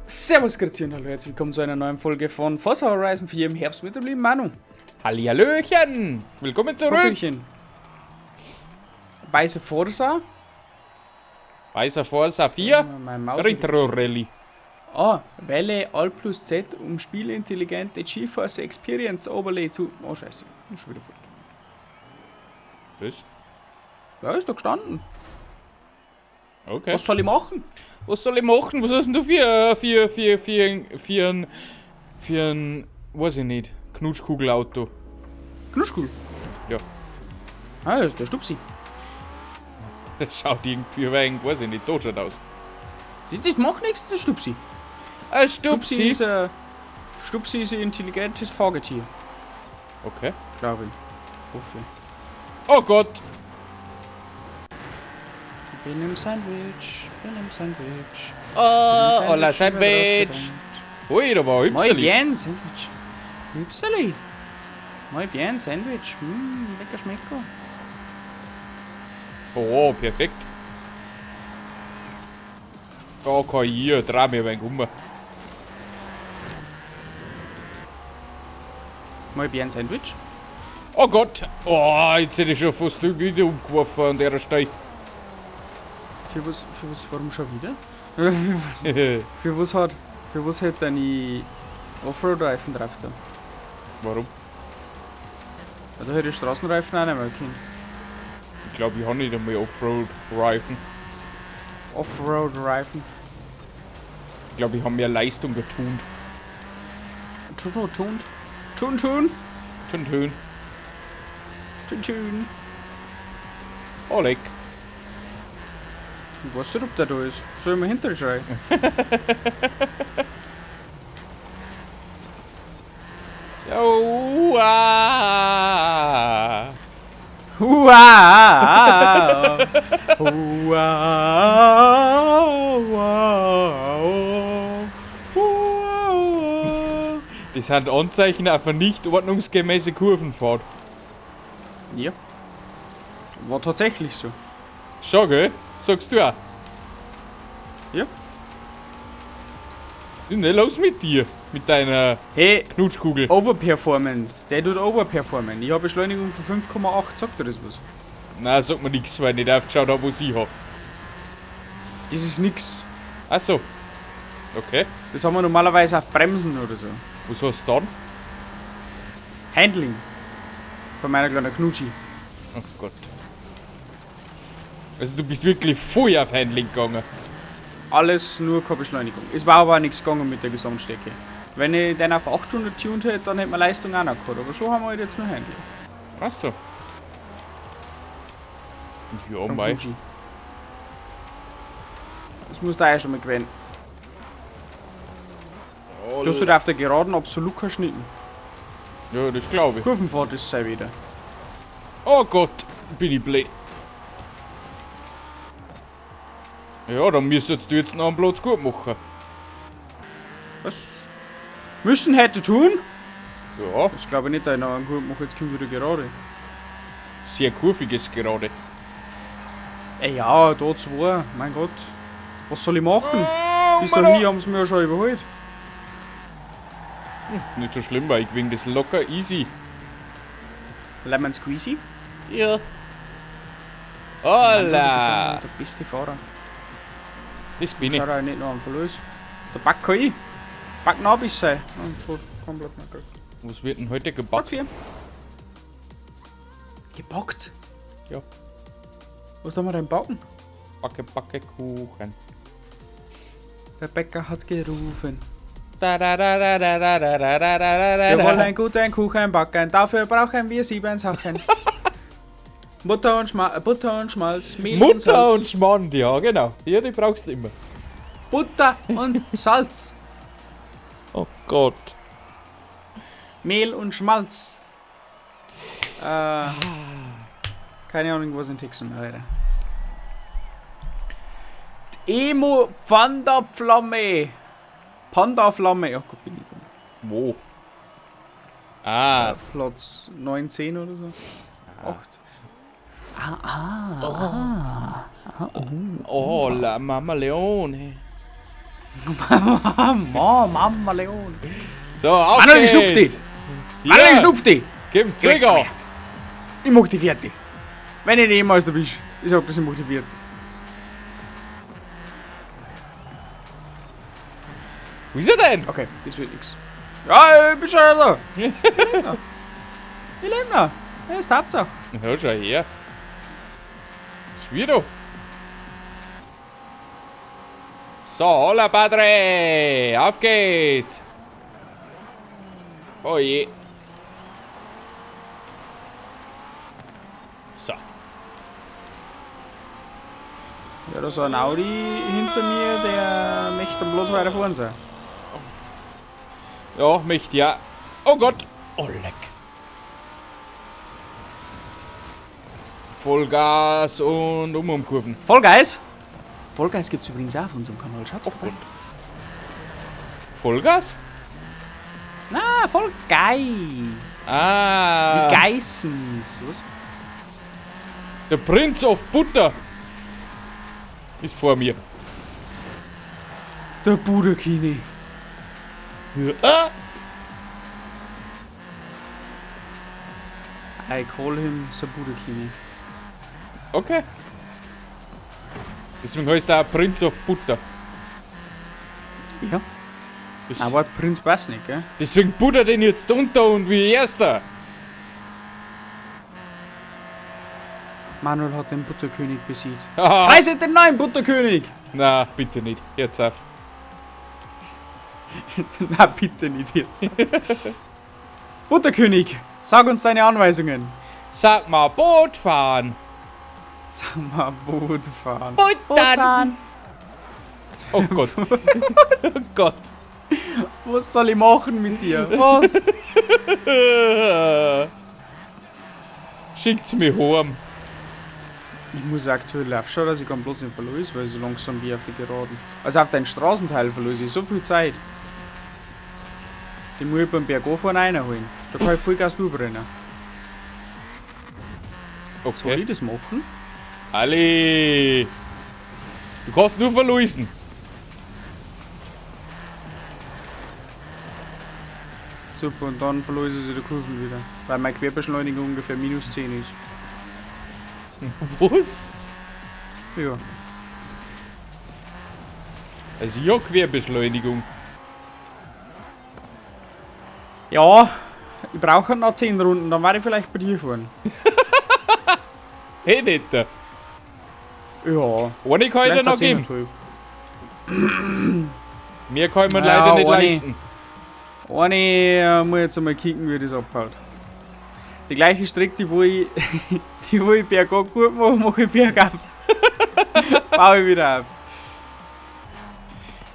Servus, Grüezi und hallo, herzlich willkommen zu einer neuen Folge von Forza Horizon 4 im Herbst mit dem lieben Manu. Hallihallöchen! Willkommen zurück! Hallöchen. Weiße Forza. Weißer Forza 4, Mein Maus Retro Rally. Ah, wähle Alt plus Z, um spielintelligente GeForce Experience Overlay zu. Oh, scheiße, bin schon wieder fort. Was? Ja, ist da gestanden. Okay. Was soll ich machen? Was soll ich machen? Was hast denn du für ein, weiß ich nicht, Knutschkugelauto? Knutschkugel. Ja. Ah, das ist der Stupsi. Das schaut irgendwie wegen, weiß ich nicht, tot aus. Das macht nichts, das ist Stupsi. Ein Stupsi Stupsi! Ist ein intelligentes Fagetier, Okay. glaube ich. Hoffe. Oh Gott! Ich bin im Sandwich, bin im Sandwich. Oh, Bin im hola Sandwich, Sandwich! Ui, da war ein Moi Hüpseli. bien, Sandwich. Hüpseli. Moi bien, Sandwich. Lecker schmecko. Oh, perfekt. Da kann ich hier, dreh mir ein wenig um. Moi bien, Sandwich. Oh Gott! Oh, jetzt hätte ich schon fast wieder umgeworfen an der Stelle. Für was, warum schon wieder? Für was hat deine Offroad-Reifen drauf da? Warum? Ja, da hätte ich Straßenreifen auch nicht mehr können. Ich glaube, ich habe nicht einmal Offroad-Reifen. Offroad-Reifen. Ich glaube, ich habe mehr Leistung getunt. Tun, tun, tun. Tun, tun. Tun, tun. Tun, tun. Oh, leck. Ich weiß nicht, ob der da ist. Soll ich mal hinter schreien? Oh, ah. Hua! Hua! Hua! Hua! Das sind Anzeichen auf eine nicht ordnungsgemäße Kurvenfahrt. Ja. War tatsächlich so. Schon, gell? Sagst du auch? Ja. Was ist denn los mit dir? Mit deiner Hey, Knutschkugel. Overperformance. Der tut Overperformen. Ich habe Beschleunigung von 5,8. Sagt dir das was? Nein, sagt mir nix, weil ich nicht aufgeschaut habe, was ich hab. Das ist nix. Ach so. Okay. Das haben wir normalerweise auf Bremsen oder so. Was hast du dann? Handling. Von meiner kleinen Knutschi. Oh Gott. Also du bist wirklich voll auf Handling gegangen. Alles nur keine Beschleunigung. Es war aber auch nichts gegangen mit der Gesamtstärke. Wenn ich den auf 800 tuned hätte, dann hätte man Leistung auch noch gehabt. Aber so haben wir halt jetzt nur Handling. Ach so. Ja, Vom mei. Gucci. Das muss da ja schon mal gewinnen. Du hast halt auf der Geraden absolut keinen Schnitten. Ja, das glaube ich. Kurvenfahrt ist es wieder. Oh Gott, bin ich blöd. Ja, dann müsstest du jetzt noch einen Platz gut machen. Was? Müssen hätte tun? Ja, Das glaube ich nicht, dass ich noch einen gut mache. Jetzt kommt wieder gerade. sehr kurviges gerade. Ey, ja, da zwei. Mein Gott. Was soll ich machen? Oh, Bis dahin haben sie mir ja schon überholt. Nicht so schlimm, weil ich gewinne das locker easy. Lemon Squeezy? Ja. Mann, du bist Hola! der beste Fahrer. Das bin ich. Schau da nicht noch am Verlust. Der Back kann ich. Back noch bis sein. Oh, schon komplett nicht gekriegt. Was wird denn heute Platz gebackt? 4. Gebackt? Ja. Was soll man denn backen? Backe, backe, Kuchen. Der Bäcker hat gerufen. Da, da, da, da, da, da, da, da, da, da, da, Wir da. wollen einen guten Kuchen backen, dafür brauchen wir 7 Sachen. Butter und Schmalz, Mehl und Mutter Salz. und Schmand, ja, genau. Ja, die brauchst du immer. Butter und Salz. Oh Gott. Mehl und Schmalz. Keine Ahnung, was in Texten, Alter. Die Emo Panda Flamme. Panda Flamme. Oh Gott, bin ich dumm. Wo? Ah. Platz 9, 10 oder so. 8. Oh, la Mama Leone. Mama Leon. So, auf Manuel, ich geht's. schnupf dich. Manuel, ich schnupf dich. Gib Zeug an. Ich mach dich fertig. Wenn ich nicht jemals da bist. Ich sag das, ich mach dich fertig. Wo ist er denn? Okay, das wird nix. Ja, ich bin schon da. Ich lebe noch. Ich lebe noch. Ja, ist die Hauptsache. Ja, schau her. Das wird doch. So, hola Padre! Auf geht's! Oh je. So. Ja, da ist ein Audi hinter mir, der möchte am Platz weiter vorn sein. Ja, möchte ja. Oh Gott! Oh leck. Vollgas und Umkurven. Fall Guys! Fall Guys gibt's übrigens auch auf unserem Kanal, schaut's Oh vorbei. Gott. Vollgas? Na, Fall Guys! Ah. Die Geissens. Was? Der Prinz of Butter ist vor mir. Der Budakini. Ah. I call him the Budakini. Okay. Deswegen heißt er auch Prinz of Butter. Ja. Das, Aber Prinz passt nicht, gell? deswegen buttert den jetzt unter und wie erster. Manuel hat den Butterkönig besiegt. Haha. Preiset den neuen Butterkönig! Na, bitte nicht. Jetzt auf. Na, bitte nicht jetzt. Butterkönig, sag uns deine Anweisungen. Sag mal, Boot fahren. Sag mal, Boot fahren. Buttern. Oh Gott. Oh Gott. Was soll ich machen mit dir? Was? Schickt's mir heim. Ich muss aktuell aufschauen, dass ich keinen Platz nicht verlose, weil ich so langsam wie auf die Geraden. Also auf den Straßenteil verlose ich so viel Zeit. Die muss ich beim Bergauffahren reinholen. Da kann ich Vollgas durchbrennen. Soll Okay. ich das machen? Ali. Du kannst nur verlosen. Super, und dann verlose ich die Kurven wieder. Weil meine Querbeschleunigung ungefähr minus 10 ist. Was? Ja. Also ja, Querbeschleunigung. Ja, ich brauche noch 10 Runden, dann werde ich vielleicht bei dir fahren. Hey, netter. Ja. Eine kann ich dir vielleicht noch auch geben. 10,5. Mehr kann ich mir Ja, leider nicht eine. leisten. Eine muss ich jetzt einmal kicken, wie das abhaut. Die gleiche Strecke, die wo ich, die wo ich bergab gut mache, mache ich bergauf. Baue ich wieder auf.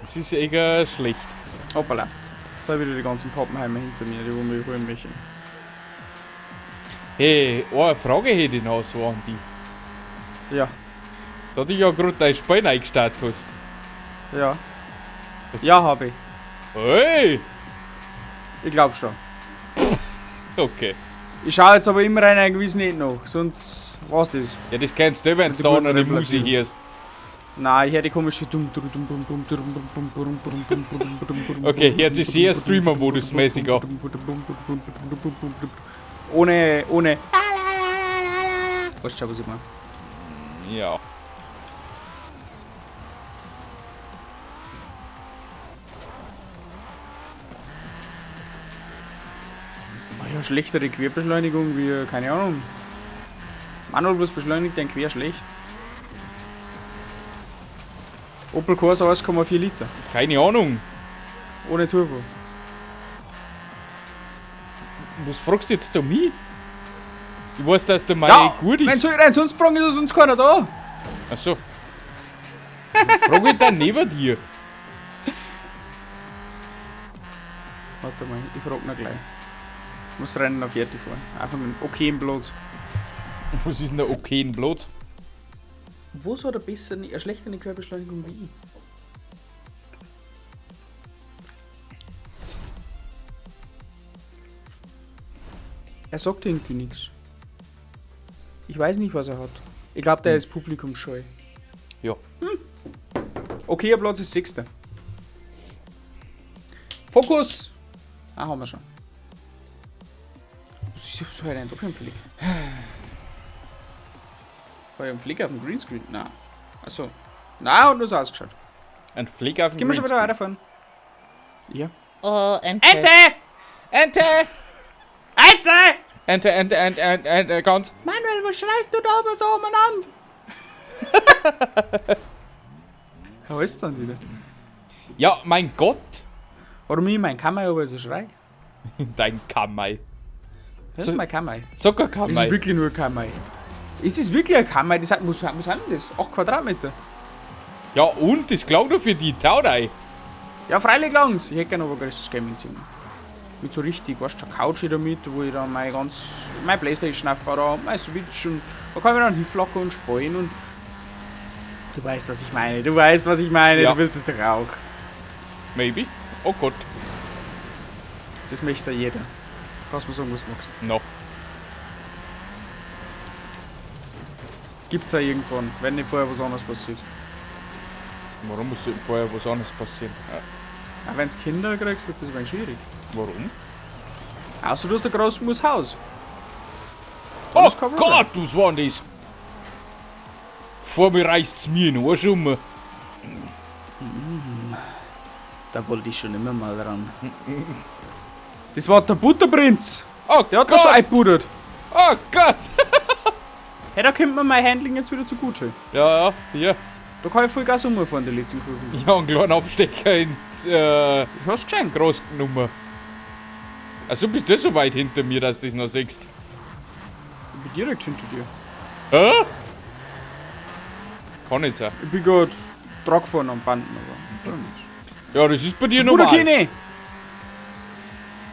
Das ist eher schlecht. Hoppala. Jetzt habe ich wieder die ganzen Pappenheimer hinter mir, die wo mich holen möchten. Hey, eine Frage hätte ich noch so an dich. Ja, Da du ja gerade dein Spiel eingestartet hast. ja. Was? Ja, habe ich. Hey! Ich glaube schon. Okay. Ich schaue jetzt aber immer rein, gewiss nicht nach, sonst war's das. Ja, das kennst du, wenn Mit du der da guten noch die Musik Platzierung. hörst. Nein, ich höre die komische dumm dumm dumm dumm dumm dumm dumm dumm dumm dumm dumm dumm dumm. Okay, jetzt ist sehr Streamer-Modus mäßig an. Ohne, ohne. Weißt du schon, was ich meine? Ja. Ah ja, schlechtere Querbeschleunigung wie, keine Ahnung. Manuel, was beschleunigt denn quer schlecht? Opel Corsa 1,4 Liter. Keine Ahnung. Ohne Turbo. Was fragst du jetzt da mich? Ich weiß, dass der meine gut Wenn ist. soll ich rein, sonst fragen ist sonst keiner da. Achso. Frag ich dann neben dir. Warte mal, ich frag noch gleich. Ich muss rennen auf fertig fahren. Einfach mit einem okayen Platz. Was ist denn der okayen Platz? Wo hat er besser, eine schlechtere Querbeschleunigung wie ich? Er sagt irgendwie nichts. Ich weiß nicht, was er hat. Ich glaube, der ist publikumsscheu. Ja. Hm. Okayer Platz ist sechster. Fokus! Ah, haben wir schon. Was ist so ein da für ein Flick? War ja ein Flick auf dem Greenscreen? Nein. Achso. Nein, hat nur so ausgeschaut. Ein Flick auf dem Gehen wir schon wieder Greenscreen. weiterfahren. Ja. Oh, Ente. Ente! Ente! Ente! Ente, Ente, Ente, Ente, Ente, ganz. Manuel, was schreist du da aber so umeinander? Ja, ist dann wieder. Ja, mein Gott. Warum ich mein Kammer aber so schrei? Dein Kamai. Das ist mein Kammer. Es Zuckerkamai. ist wirklich nur ein Kammer. Es ist wirklich ein Kammer. Das hat, was sind denn das? 8 Quadratmeter. Ja, und das klang doch für die Taurei. Ja, freilich lang's. Ich hätte gerne aber ein größeres Gaming-Zimmer. Mit so richtig, weißt du, eine Couch in der Mitte, wo ich dann meine ganz, meine Playstation aufgebaut habe, meine Switch und da kann ich mir dann hinflacken und spielen und. Du weißt, was ich meine, du weißt, was ich meine, Ja. du willst es doch auch. Maybe. Oh Gott. Das möchte ja jeder. Kannst mir sagen, was du magst. No. Gibt's ja irgendwann, wenn nicht vorher was anderes passiert. Warum muss denn vorher was anderes passieren? Auch wenn's Kinder kriegst, ist das ein wenig schwierig. Warum? Außer du hast ein großes Haus. Dann Oh ist kein Problem. Gott, was war denn das? Vor mir reißt's mir in den Arsch um. Da wollte ich schon immer mal ran. Das war der Butterprinz. Oh Der hat Gott! das so eingebuddelt. Oh Gott! Hey, da kommt mir mein Handling jetzt wieder zugute. Ja, ja, hier. Da kann ich voll Gas umfahren, die letzten Kurven. Ich hab einen kleinen Abstecher ins Ich hab's geschenkt. Großnummer. Also bist du so weit hinter mir, dass du das noch siehst. Ich bin direkt hinter dir. Hä? Kann nicht sein. Ich bin gerade dran gefahren am Banden, aber. Ja, nix. Ja, das ist bei dir normal. Budakini!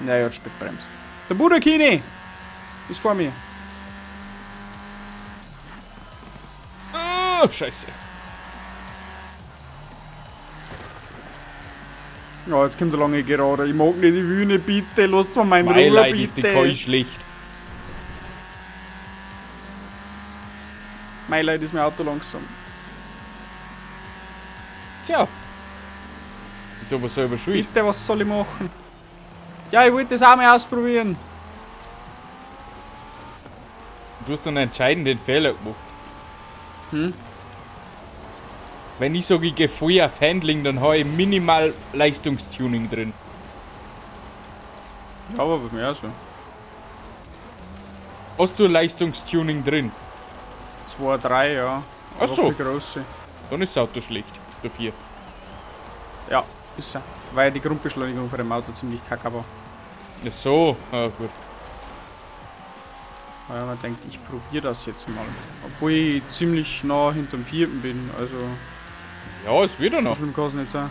Naja, hat spät bremst. Der Budakini! Ist vor mir. Ah, scheiße. Ja, jetzt kommt der lange Gerade. Ich mag nicht die Bühne, bitte. Lasst mir meinen Ruhe, Beileid ist die bitte. KI schlecht. Mein Leid ist mein Auto langsam. Tja. Bist du aber selber schuld. Bitte, was soll ich machen? Ja, ich wollte das auch mal ausprobieren. Du hast einen entscheidenden Fehler gemacht. Hm? Wenn ich sage, ich gehe voll auf Handling, dann habe ich minimal Leistungstuning drin. Ja, aber bei mir auch so. Hast du Leistungstuning drin? 2, 3, ja. Ach so. Aber große. Dann ist das Auto schlecht. Dafür. Ja, ist er. Weil die Grundbeschleunigung von dem Auto ziemlich kacke war. Ja, so. Ah, gut. Weil man denkt, ich probiere das jetzt mal. Obwohl ich ziemlich nah hinterm vierten bin, also Ja, es wird ja so noch. schlimm kann es nicht sein.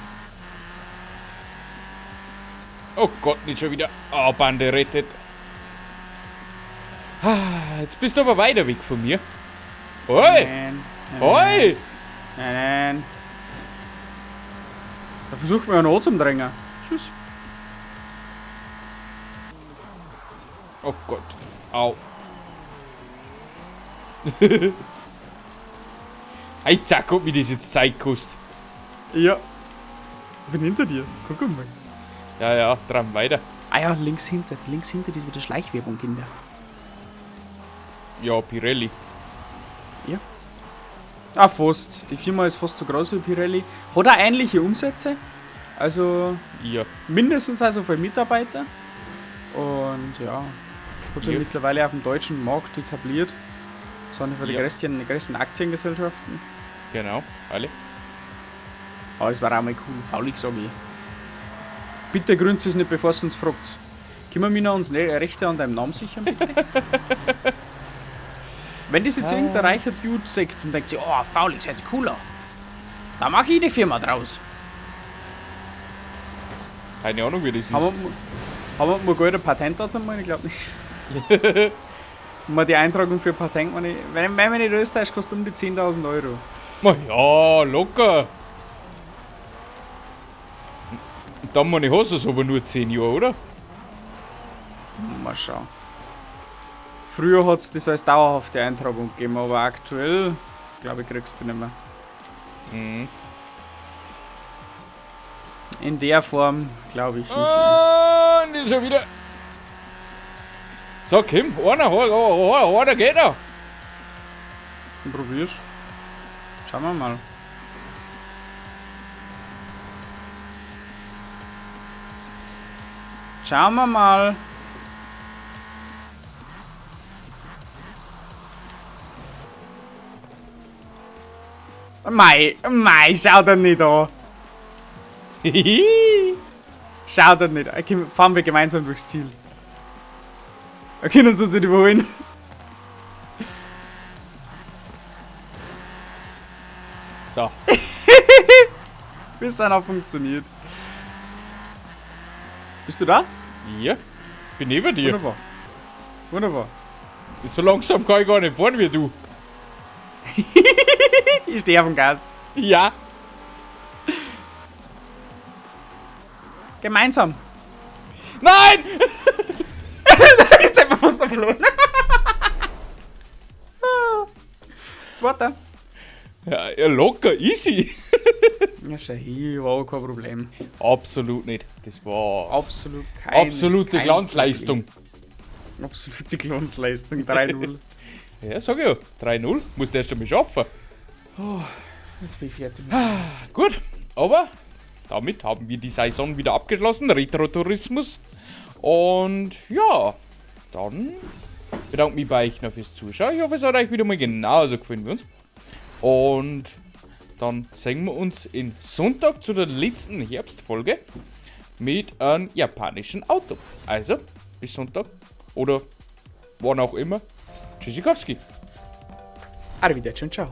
Oh Gott, nicht schon wieder. Ah, Bande rettet. Ah, jetzt bist du aber weiter weg von mir. Oi! Nein, nein, Oi! Nein, nein. Da versucht man ja noch zum Drängen. Tschüss. Oh Gott. Au. Hey, zack, ob mir das jetzt Zeit kostet. Ja. Ich bin hinter dir. Guck mal. Ja, ja, dran weiter. Ah ja, links hinter. Links hinter ist wieder Schleichwerbung, Kinder. Ja, Pirelli. Ah, fast. Die Firma ist fast so groß wie Pirelli. Hat auch ähnliche Umsätze. Also Ja. mindestens also für Mitarbeiter. Und ja, hat sich Ja. mittlerweile auf dem deutschen Markt etabliert. So eine von den Ja. größten, Aktiengesellschaften. Genau, alle. Aber es war auch mal cool, faulig sage ich. Bitte gründet es nicht, bevor es uns fragt. Können wir mir noch uns Rechte an deinem Namen sichern, bitte? Wenn das jetzt irgendein reicher Dude sagt und denkt sich, oh, faulig, seid cooler. Da mache ich eine Firma draus. Keine Ahnung, wie das ist. Haben wir mal Geld ein Patent dazu mal? Ich glaube nicht. Mal die Eintragung für Patent, wenn ich, wenn mich nicht Österreich kostet um die 10.000 Euro. Ma ja, locker. Und dann meine hast du es aber nur 10 Jahre, oder? Mal schauen. Früher hat es das als dauerhafte Eintragung gegeben, aber aktuell, glaube ich, kriegst du nicht mehr. Mhm. In der Form glaube ich nicht. Und ist schon wieder. So, Kim, einer geht noch. Probier's. Schauen wir mal. Schauen wir mal. Mei, mei, schau doch nicht an. Schau doch nicht an. Okay, fahren wir gemeinsam durchs Ziel. Wir können uns nicht überholen. So. Bis einer funktioniert. Bist du da? Ja, bin neben dir. Wunderbar. Wunderbar. So langsam kann ich gar nicht fahren wie du. Ich stehe auf dem Gas. Ja. Gemeinsam. Nein! Jetzt haben wir fast verloren. Zweiter. Ja, ja, locker, easy. Ja, schau hier, war auch kein Problem. Absolut nicht. Das war absolut kein, absolute kein Glanzleistung. Problem. Absolute Glanzleistung, 3-0. Ja, sag ich ja. 3-0. Musst du erst einmal schaffen. Oh, jetzt bin ich fertig. Gut, aber damit haben wir die Saison wieder abgeschlossen. Retro-Tourismus. Und ja, dann bedanke ich mich bei euch noch fürs Zuschauen. Ich hoffe, es hat euch wieder mal genauso gefallen wie uns. Und dann sehen wir uns in Sonntag zu der letzten Herbstfolge mit einem japanischen Auto. Also, bis Sonntag oder wann auch immer. Tschüssikowski. Arrivederci und ciao.